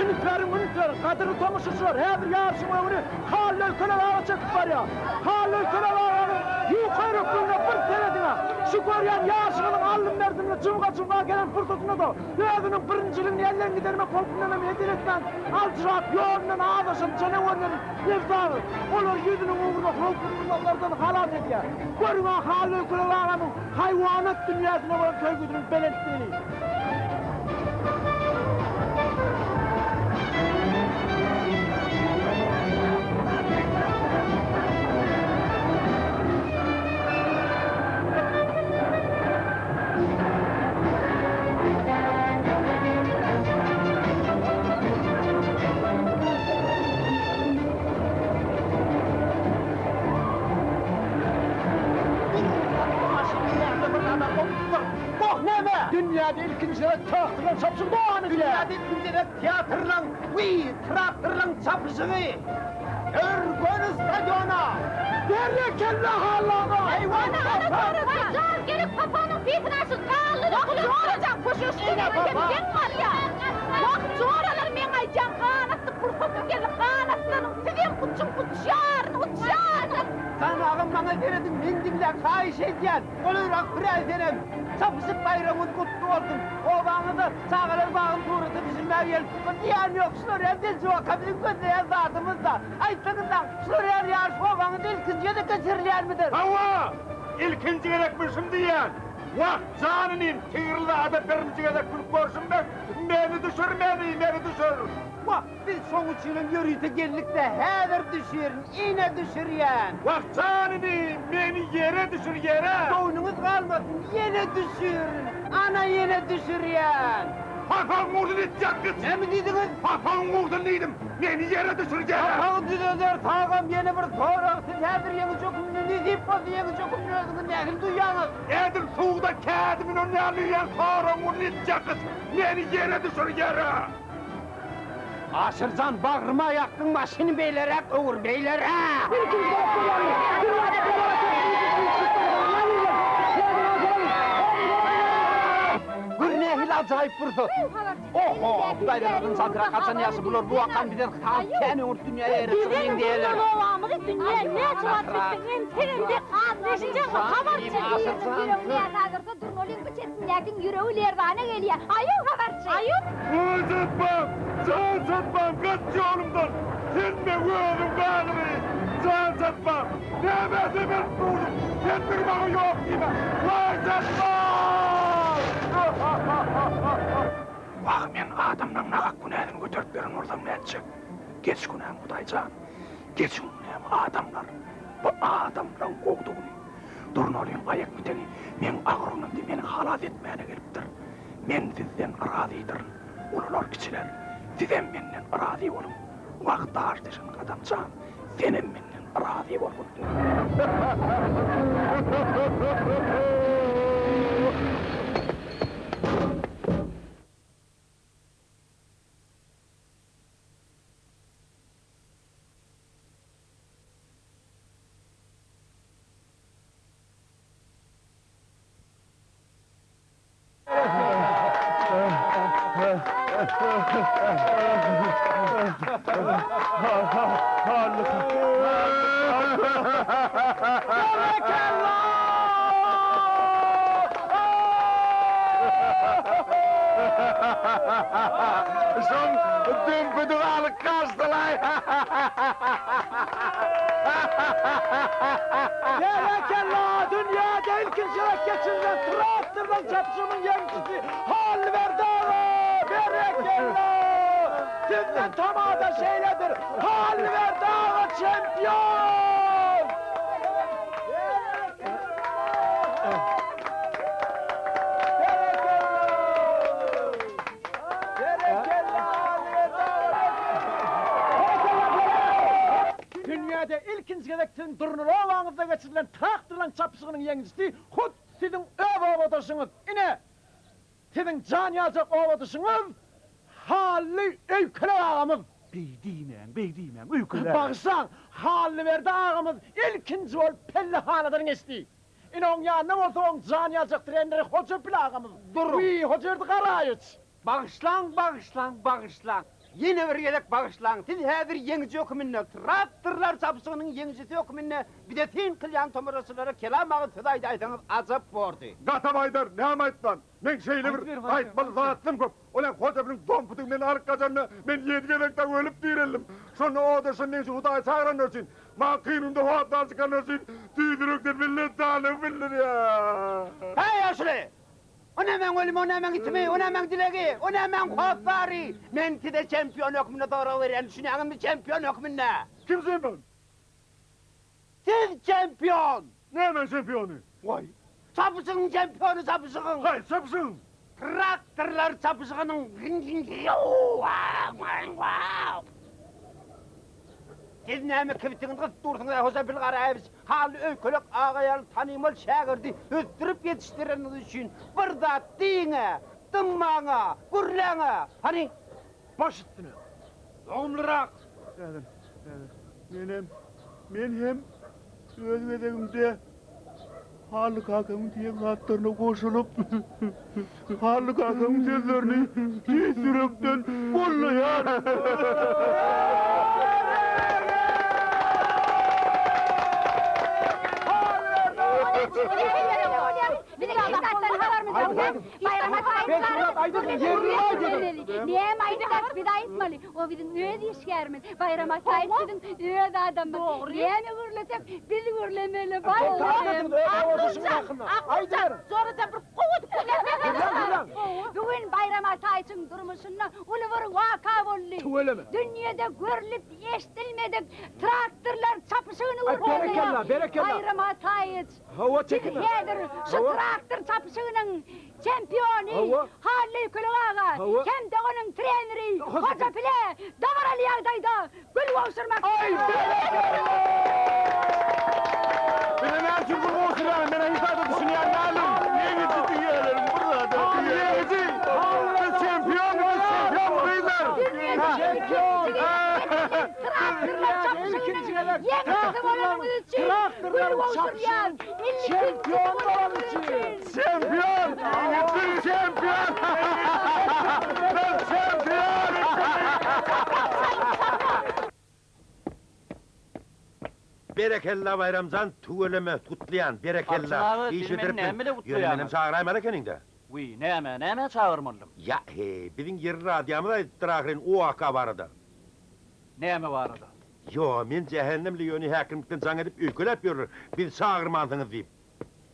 Üns beriň, üns beriň, gadyrly tomaşaçylar, häzir ýaryşyň öňüni Hally Öýkelek aga çekip barýar. Hally Öýkelek aganyň ýuka ýürekligine bir serediň-ä! Şu görýän ýaşyňyzyň aldym-berdimini jyňga-jyňga gelen pursatynda-da özüniň birinjiligini elden gidermek howpundan hem heder etmän, aljyrap ýolundan azaşan janawerleri nebsagyr, olary ýüzüniň ugruna howply pursatlardan halas edýär. Görüň-ä Hally Öýkelek agamyň haýwanat dünýäsine bolan söýgüsiniň belentligini! Goh näme? Dünýäde ilkinji gezek traktorlaryň çapyşygy dowam edýär. Dünýäde ilkinji gezek teatrlaryň we traktorlaryň çapyşygy. Ör göni stadiona! Berekella Hally aga! Eýwan papa! Jan gerek papanyň sesini aşyr galdyr Wah jorajan köşeşdiň hem deň barýar. Wah joralar meň aýdýan ganatly pursatym geldi ganatlanyň sizem uçuň uçýaryn uçýaryn. Jan agam maňa serediň meni diňläň haýyş edýän. Golaýrak biräý senem. Çapyşyk baýramyňyz gutly bolsun. Obaňyzda çagalar bagyny surata düşürmäge gelip, bir diýýän ýok. Şular ýaly delje waka biziň gözleýän zadymyz-da. Aýtsaňyzlaň, şular ýaly ýaryş obaňyzda ilkinji gezek geçirilýänmidir? Hawa, ilkinji gezekmişim diýýän. Wah, jan inim, tigirli zada birinji gezek münüp görşüm bet. Meni düşür, meni, meni düşür. Wah, Biz şoň üçinem ýörite geldik-dä, häzir düşürin, ine düşürýän. Wah, jan inim, meni ýere düşür, ýere! Göwnüňiz galmasyn, ýene düşürin, ana ýene düşürýän. Papagyň ursun itjak gyç! Näme diýdiňiz? Papagyň ursun diýdim, meni ýere düşür, ýere! Papagy düzederis, agam, ýene bir sorag, siz häzir ýeňiji hökmünde nesip bolsa ýeňiji hökmünde özüňizi nähili duýýaňyz? Edil suwda kädi münen ýaly diýýän soragyň ursun itjak gyç, meni ýere düşür, ýere! Aşyrjan bagryma ýakdyň maşyny beýleräk öwür beýleräk. Gör nähili ajaýyp pursat. Oho, Hudaýdan çaltrak haçan ýagşy bular bu wakany bizden has kän öňürt dünýä ýere çykyň diýerler. Bizem obamyzy dünýä näçe wagt gitdik entegem dek beşinji habarçy. Ýüregini näsazyrsa Durnalyň bu çetindäkiň ýüregi lerzana gelýär. Aýuw habarçy. Aýuw. Oý satmam, jan satmam, gaç ýolumdan! Sen meň özüň bagry, jan satmam! Nämä sen berip durduň? Sen bir maňa ýok diýme! Waý satmam! Wah, men adamlaň nahak günäsini göterip beren bolsam nätjek? Geç günämi Hudaý jan! Geçiň günämi adamlar! Bu adamlaň gowdugyny! Durnalyň aýak biteni meň agyr günümde meni halas etmäne gelipdir. Men sizden razydyryn, ulular kiçiler, sizem menden razy boluň. Wah, daş deşen Gadam jan, senem menden razy bolgun. Şoň dümpüdigi alyp gaçdylaý. Berekella! Dünýäde ilkinji gezek geçirilen traktorlaryň çapyşygynyň ýeňijisi Hallyberdi aga! Berekella! Sizden tamada şeýledir! Hallyberdi aga çempion! Dünýäde ilkinji gezek siziň Durnaly obaňyzda geçirilen traktorlaryň çapyşygynyň ýeňijisi hut siziň öz obadaşyňyz, ine, siziň jan ýaljak obadaşyňyz Hally Öýkelek agamyz! Beý diýmäň, beý diýmäň, Öýkelek! Bagyşlaň, Hallyberdi agamyz ilkinji bolup pellehanadan geçdi. Ine oň ýanynda bolsa oň jan ýaljak treneri Hojapil agamyz. Duruň! Wiý, Hojaberdi Garaýewiç! Bagyşlaň, bagyşlaň, bagyşlaň! Ýene bir gezek bagyşlaň! Siz häzir ýeňiji höküminde, traktorlar çapyşygynyň ýeňijisi höküminde bize syn kylýan tomaşaçylara kelam agyz söz aýdaýsaňyz ajap bordy. Gatam aýdar, näme aýtman? Meň şeýle bir aýtmaly zatlarym köp. Ol-a Hojapiliň dompudygy meni alyp gaçanda, men ýedi gezek dagy ölüp direldim. Şonda odaşan meň üçin Hudaýy çagyranlary üçin, maňa kyn günde hossar çykanlary üçin tüýs ýürekden minnetdarlygymy bildirýän. Häý, ýaşuly! O nämäň ölümi, o nämäň itimi, o nämäň dilegi, o nämäň hossary? Men size çempion hökmünde sorag berýän, düşünýäňizmi, çempion hökmünde! Kim çempion? Siz çempion! Nämäň çempiony? Goý, çapyşygyň çempiony, çapyşygyň! Haýsy çapyşygyň? Traktorlar çapyşygynyň! Siz näme kibtiňizi gysyp dursuňyz-a, Hojapil Garaýewiç? Hally öýkelek aga ýaly tanymal şägirdi ösdürip ýetişdireniňiz üçin bir zat diýiň-ä! Dymmaň-a! Gürläň-ä! Hany? Baş üstüne! Dogumlyrak! Häzir, häzir. Menem, men hem öz gezegimde Hally kakamyň diýen zatlaryna goşulyp, Hally kakamyň sözlerini tüýs ýürekden gollaýaryn. Näme aýtsak biz aýtmaly. O biziň öz işgärimiz. Baýram Ataýew biziň öz adamymyz. Näme gürlesek biz gürlemeli. Bu gün Baýram Ataýewiň durmuşynda uly bir waka boldy. Dünýede görlüp eşdilmedik traktorlar çapyşygyny görkezdi. Baýram Ataýewiç. Hawa Biz çekinme. häzir şu Hawa. traktor çapyşygynyň çempiony Hawa. Hally Köleg aga Hawa. hem-de onuň treneri Hoja Hoja Pile dabaraly ýagdaýda gül gowşurmak Aý, berekella! Mene näme üçin gül gowşurýaň? Menä hiç zada düşünýän däldim. Ýeňiji diýýälerim bir zada. Ýeňiji! Biz çempion, biz çempion gyzlar! Çempion! Traktorlar Ilkinji gezek Ýeňijisi bolanyňyz üçin traktorlaryň gül gowşurýan. çapyşygynyň çempiony bolany üçin! Çempion! Biz çempion! Biz çempion! Berekella Baýramjan tüweleme gutlaýan berekella Arçyn aga, iş siz meni bitiripsiň. näme bilen Ýöne gutlaýaňyz? menem çagyraýmaly ekeniňdä. Wiý, näme, nämä çagyrmalydym? Ýa, heý, biziň ýerli radiomyz aýdypdyr ahyryn o waka barada. Näme barada? Ýo, men jähennemli ýöne häkimlikden jaň edip öýkeläp ýörler, bizi çagyrmansyňyz diýip.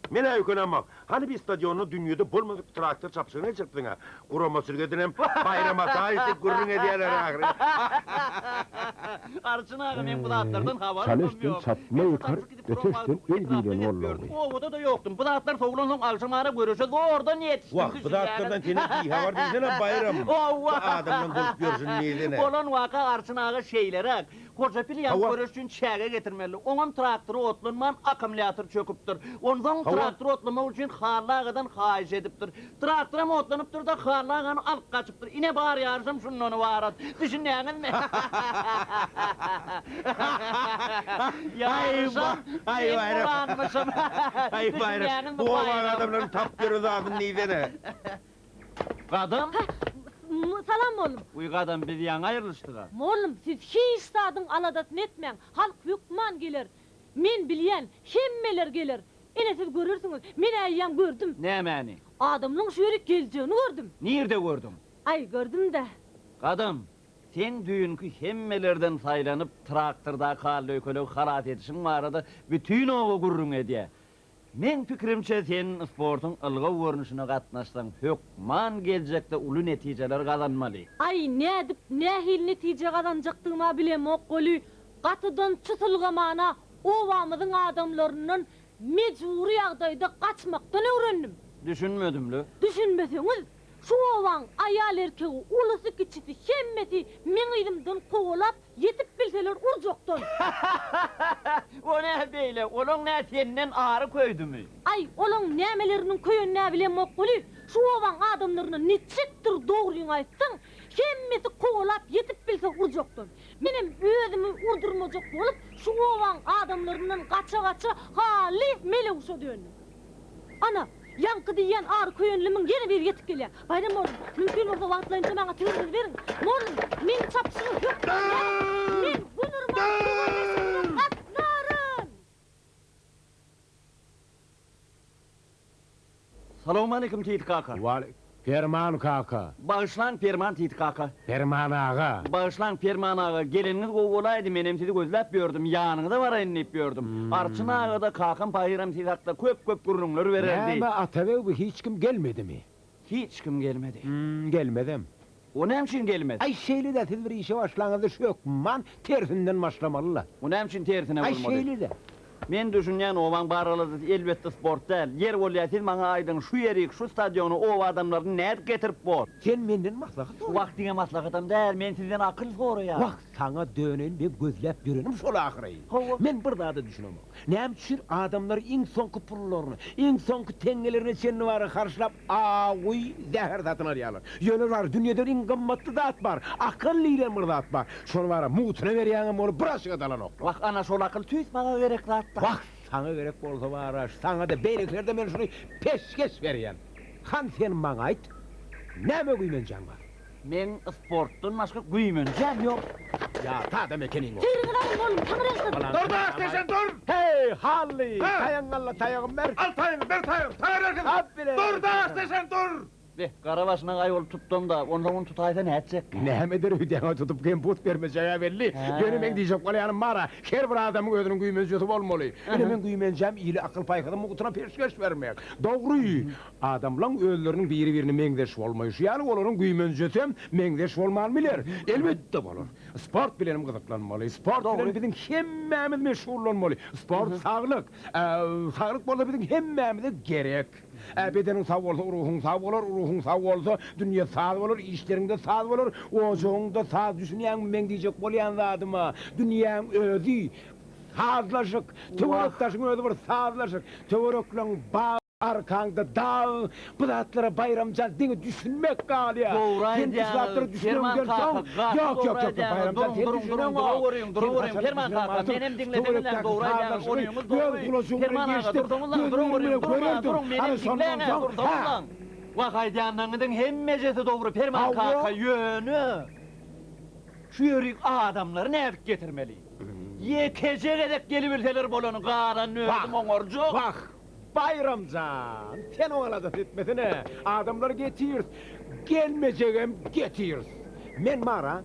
Men-ä öýkelämok. Hany bir stadionda dünýede bolmadyk traktor çapyşygyny geçiripsiň-ä. Guramaçylyk edenem Baýram Ataýew diýip gürrüň edýärler ahyryn. Arçyn aga meň bu zatlardan habarym Çal hem eşden ýok. çatma Men şu ýykar, taksy gidip öte duran eşden wagtym öý etrapda diýleni gezip boldy. ýördüm. Obada-da ýokdum. Bu zatlar sowlansoň agşamara göreşe zordan ýetişdim. Wah, bu zatlardan senem bihabar diýsene Baýram. Bu Howwa. adamlaň bolup ýörşüni diýsene. Bolan waka Arçyn aga şeýleräk. Hojapil ýaňy Hawa. göreş üçin çäge getirmeli. Oňam traktory otlanman, akkumulýator çöküpdir. Onsoň Hawa. traktor otlamak üçin Hally agadan haýyş edipdir. Traktoram otlanypdyr-da, Hally agany alyp gaçypdyr. Ine, bar ýaryşam şundan ybarat. Düşünýäňizmi? Ýaryşam Aý, men Baýram. uranmyşym. Aý, Baýram, Düşünýäňizmi, bu obaň Baýram? adamlaryny tapyp ýören zadyny diýsene. Gadam? Salam, mollum. Wiý, Gadam, biz ýaňy aýrylyşdyk-a. Mollum, siz hiç zadyň aladasyny etmäň, halk hökman geler. Men bilýän, hemmeler geler. Ine, siz görersiňiz. Men eýýäm gördüm. Nämäni? Adamlaň şu ýerik geljegini gördüm. Nirde gördüň? Aý, gördüm-dä. Gadam, seň düýnki hemmelerden saýlanyp, traktordaky hallöýkelegi halas edişiň barada bütin oba gürrüň edýä. Meň pikirimçe, sen sportuň ylgaw görnüşine gatnaşsaň, hökman geljekde uly netijeler gazanmaly. Aý, nädip, nähili netije gazanjakdygyma bilemok weli, gatydan çytylgamana obamyzyň adamlaryndan mejbury ýagdaýda gaçmakdan öwrendim. Düşünmedim-le. Düşünmeseňiz, şu obaň aýal-erkegi, ulusy-kiçisi, hemmesi meň yzymdan kowalap, Ýetip bilseler urjakdan. O nä beýle, olaň nä senden ary köýdümi? Aý, olaň nämeleriniň köýenini-ä bilemok weli, şu obaň adamlaryna niçikdir dogryňy aýtsaň, hemmesi kowalap ýetip bilse urjakdan. Menem özümi urdurmajak bolup, şu obaň adamlaryndan gaça-gaça halys melewşe döndüm. Ana, ýaňky diýýän ary köýenlimiň ýene biri ýetip gelýär. Baýram mollum, mümkin bolsa wagtlaýynça maňa tigiriňizi beriň. Mollum, meni çapyşyga hökman ýazyň. Men gün urman türgenleşigine gatnaryn! Salowmaleýkim Titi kaka. Waleýkim. Perman kaka. Bagyşlaň Perman Titi kaka. Perman aga. Bagyşlaň Perman aga, geleniňiz gowy bolaýdy, menem sizi gözläp ýördüm, ýanyňyza baraýyn diýip ýördüm. Arçyn aga-da, kakam pahyram siz hakda köp-köp gürrüňler bererdi. Näme Atabeg bu hiç kim gelmedimi? Hiç kim gelmedi. Hum, gelmezem. O näme üçin gelmez? Aý şeýle-dä siz bir işe başlaňyzda şu hökman tersinden başlamaly-la. O näme üçin tersine Aý bolmaly? şeýle-dä. Men düşünýän obaň bar aladasy elbetde sport däl. Ýer bolýa siz maňa aýdyň şu ýerik şu stadiona oba adamlaryny nädip getirip bor? Sen menden maslahat soraýaň. Wah diňe maslahatam däl men sizden akyl soraýan. Wah saňa döneýin men gözläp ýörenim şol ahyry. Hawa. Men bir zada düşünemok. Näme üçin adamlar iň soňky pullaryny, iň soňky teňňelerine çenli bary harçlap awy zäher satyn alýarlar. Ýöne bar dünýede iň gymmatly zat bar, akyl diýlen bir zat bar. Şony bara mugtuna berýäňem ony bir aşyga dalanoklar. Wah ana şol akyl tüýs maňa gerek zatda. Wah saňa gerek bolsa bara saňada beýlekilerde men şuny peşgeş berýän. Han sen maňa aýt näme güýmenjäň bar? Meň sportdan başga güýmenjäm ýok. Ýat adam ekeniň ol. Tigriňizi alyň mollum, taňry ýalkasyn. Dur da sen dur! Heý, Hally, taýagyňy al-la, taýagymy ber. Al taýagyňy, ber taýagyňy, taýar erkin. Dur da sen dur! Beh, gara başyna gaý bolup tutdam-da, onsoň ony tutaýsa nätjek? Näme eder öýdýäň-ä tutup kemput bermejeg-ä belli. Ýöne meň diýjek bolýanym bar-a, her bir adamyň özüniň güýmenjesi bolmaly. Ine meň güýmenjäm ili akyl-paýhasy mugtuna peşgeş bermek. Dogry, adamlaň özleriniň biri-birine meňzeş bolmaýşy ýaly, olaryň güýmenjesem meňzeş bolman biler. Elbetde bolar. Sport bilenem gyzyklanmaly. Sport bilen biziň hemmämiz meşgullanmaly. Sport saglyk. Saglyk bolsa biziň hemmämize gerek. Ä, bedeniň sag bolsa, ruhuň sag bolar, ruhuň sag bolsa, dünýe saz bolar, işleriň-de saz bolar, ojagyň-da saz, düşünýäňmi meň diýjek bolýan zadyma? Dünýäň özi sazlaşyk, töwerek-daşyň özi bir sazlaşyk, töwerekleň ba. Arkaňda dag, bu zatlara Baýram jan diňe düşünmek galýar. Dogry Sen bu zatlara aýdýaňyz, Perman düşüneňden kaka, soň, gaty ýok, dogry ýok, ýok, aýdýaňyz, Baýram jan duruň, sen duruň, duruň, düşüneňok. duraweriň, Sen duraweriň, haçan Perman düşüneň kaka, barsyň, menem diňleseňizläň, töwerekdäki dogry aýdýaňyz, sazlaşygy onyňyz öz dogry, gulajygyň bilen Perman aga, eşidip, dursaňyzlaň, gözüň duraweriň, bilen duruň-a, görerdiň. duruň, menem Ana şondan diňläň-ä, soň, hä. dursaňyzlaň. Wah, aýdýanlaryňyzyň hemmejesi dogry, Perman Hawa. kaka, ýöne şu ýerik adamlary nädip getirmeli? Ýekeje gezek gelibilseler bolany, galanyny özüm oňarjak. Wah, Baýram jan, sen oň aladasyny etmesene. Adamlary getiris, gelmejegem getiris. Men bar-a,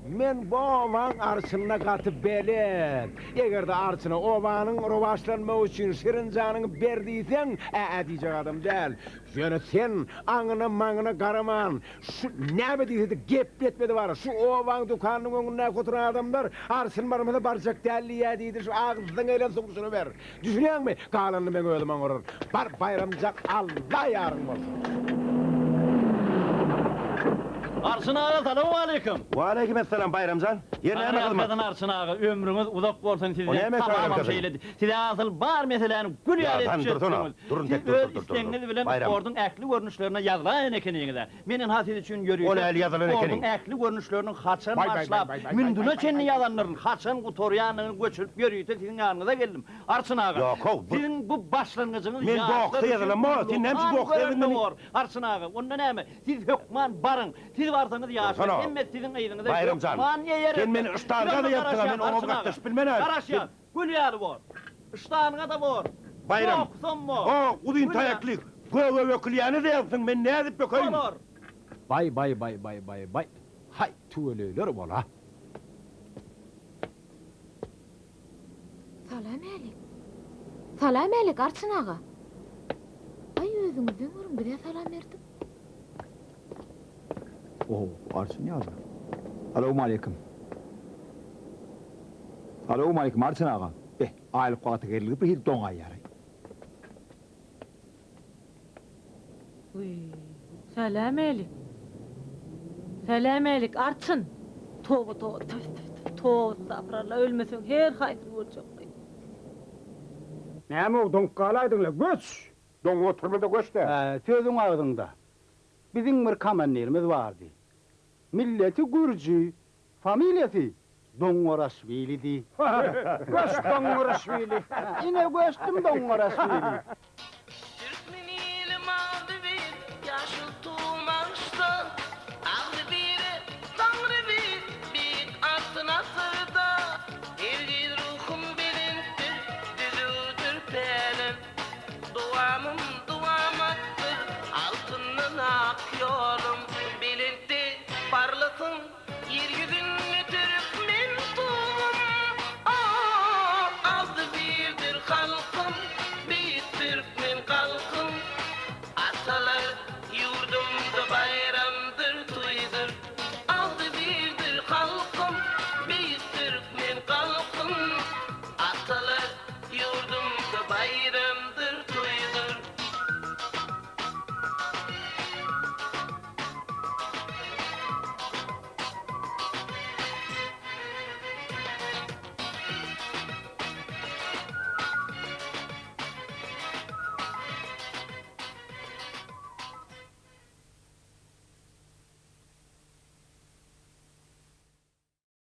men bu obaň arçynyna gaty belet. Eger-de arçyna obanyň rowaçlanmagy üçin şirin janyňy ber diýseň, ä-ä diýjek adam däl. Ýöne sen aňyna-maňyna garaman, şu näme diýse-de gepletmedi bar-a, şu obaň dükanynyň öňündäki oturan adamlar arçyn barmasa barjak däl diýýä diýdi, şu agzyňa gelen suwuşyny ber. Düşünýäňmi? Galanyny meň özüm oňararyn. Bar, Baýramjan, Alla ýaryň bolsun! Arçyn aga, salowmaleýkim! Waleýkim essalam, Baýramjan. Ýeri näme hyzmat? Taňryýalkasyn Arçyn aga, ömrüňiz uzak bolsun, O sizden näme tamamam taňryýalkasyn? şeýledi. Size asyl bar meseläni gül ýaly Ýa, edip han, dursana. çözdüňiz. Durun, Siz tek dur, öz dur, dur, dur, islegiňiz dur. bilen Baýram. sportuň ähli görnüşlerine ýazylaýan ekeniňiz-ä. Men ynha siz üçin O ýörite nähili ýazylan sportuň ekeniň? ähli görnüşleriniň haçan Baý, baý, baý, başlap, baý, baý, mündüne baý, çenli baý, baý. ýazanlaryny, haçan gutarýandygyny göçürip ýörite siziň ýanyňyza geldim. Arçyn aga, Ýok-how, bu. siziň bu başlangyjyňyz Men ýaşlar boksa üçin ýazylamok, sen näme üçin ullakan boksa ýazyň görelde meni? bor. Arçyn aga, onda näme, siz hökman baryň. Siz barsaňyz ýaşlar Dursana. hemmesi siziň yzyňyza Baýram jan, hökman eýererler. sen meni Biz yştanga-da onda ýapdyň-a, men garaşýas, oňa Arçyn aga. gatnaşyp bilmen-ä. Garaşýas. Gül ýaly bor. Yştanga-da bor. Baýram, Boksam bor. o uzyn Gül ýaly. taýakly göge bökülýäni dälsiň, men nädip bökeýin? Bolar. Baý baý baý baý baý baý haý tüweleýler bola. Salamälik. Salamälik, Arçyn aga. Aý, özüňizden görüň, biz-ä salam berdik. Oho, Arçyn ýazar. Salowmaleýkim. Salowmaleýkim, Arçyn aga. Beh, aýlyk wagty geldi, bir hili doňaýýar-aý. Wiý, sälämälik. Sälämälik, arçyn! Toba, toba, tüf, tüf, tüf, toba, estagfuralla, ölmeseň her haýsyny görjek-leý. Näme-ow, doňup galaýdyň-la, göç! Doňup oturma-da, göç-dä! Hä, sözüň agzyňda. Biziň bir komandirimiz bardy. Milleti gürji, familiýasy Doňňaraşwilidi. Göç, Doňňaraşwili! Ine, göçdüm, Doňňaraşwili.